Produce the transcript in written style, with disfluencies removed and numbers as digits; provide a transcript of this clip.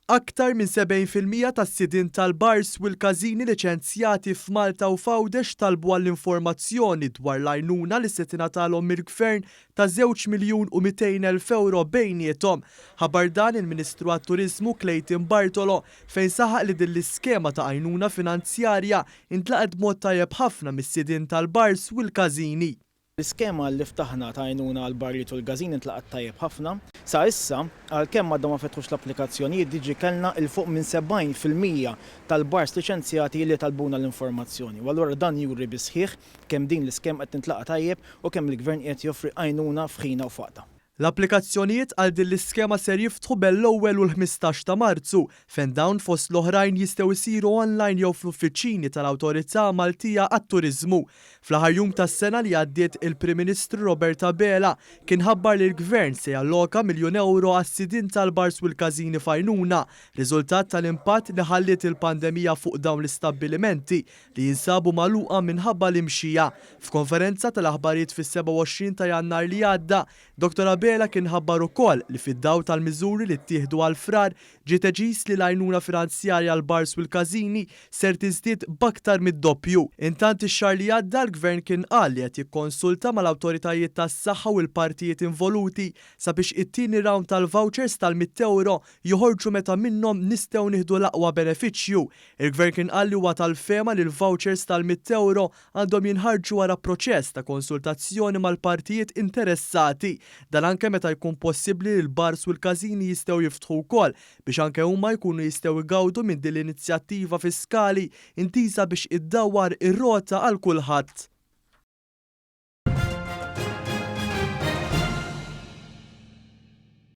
Aktar minn 70% tas-sidien tal-bars u l-każini liċenzjati f'Malta u f'Għawdex talbu għall-informazzjoni dwar l-għajnuna li se tingħatalhom mill-Gvern ta' 2,200,000 ewro bejniethom. Ħabbar dan il-Ministru għat-Turiżmu Clayton Bartolo fejn saħaq li din l-iskema ta' għajnuna finanzjarja intlaqgħet b'mod tajjeb ħafna mis-sidien tal-bars u l-każini. L-iskema li ftaħna ta' għajnuna għall-barijiet u l-każini ntlaqgħet tajjeb ħafna. Sa issa, għalkemm għadhom ma fetħux l-applikazzjonijiet, diġi kellna 'l fuq minn 70% tal-bars liċenzjati li talbuna l-informazzjoni. U allura dan juri bis-sħiħ kemm din l-iskema qed tintlaqa' tajjeb u kemm il-Gvern qiegħed joffri għajnuna f'ħinha u f'waqtha. L-applikazzjonijiet għal din l-iskema ser jiftħu bejn l-ewwel u l-15 ta' Marzu, fejn dawn fost l-oħrajn jistgħu jsiru online jew fl-uffiċini tal-Awtorità Maltija għat-Turiżmu. Fl-aħħar jum tas-sena li għaddiet il-Prim Ministru Robert Abela kien ħabbar li l-Gvern se jalloka 1,000,000 ewro għas-sidien tal-bars u l-każini f'għajnuna, riżultat tal-impatt li ħalliet il-pandemija fuq dawn l-istabbilimenti li jinsabu magħluqa minħabba l-imxija. F'konferenza tal-aħbarijiet fis-27 ta' Jannar li għadda, Dottor Abela kien ħabbar ukoll li fid-dawl tal-miżuri li ttieħdu għal Frar, ġie deċiż li l-għajnuna finanzjarja għall-bars u l-każini ser tiżdied b'aktar mid-doppju. Intant ix-xahar li għadda l-Gvern kien qal li qed jikkonsulta mal-awtoritajiet tas-saħħa u l-partijiet involuti sabiex it-tieni round tal-vouchers tal-mitt ewro joħorġu meta minnhom nistgħu nieħdu l-aqwa benefiċċju. Il-Gvern kien qal li huwa tal-fehma li l-vouchers tal-mitt ewro għandhom jinħarġu wara proċess ta' konsultazzjoni mal-partijiet interessati. Dan anke meta jkun possibbli li l-bars u l-każini jistgħu jiftħu wkoll biex anke huma jkunu jistgħu jgawdu minn din l-inizjattiva fiskali intiża biex iddawwar ir-rota għal kulħadd.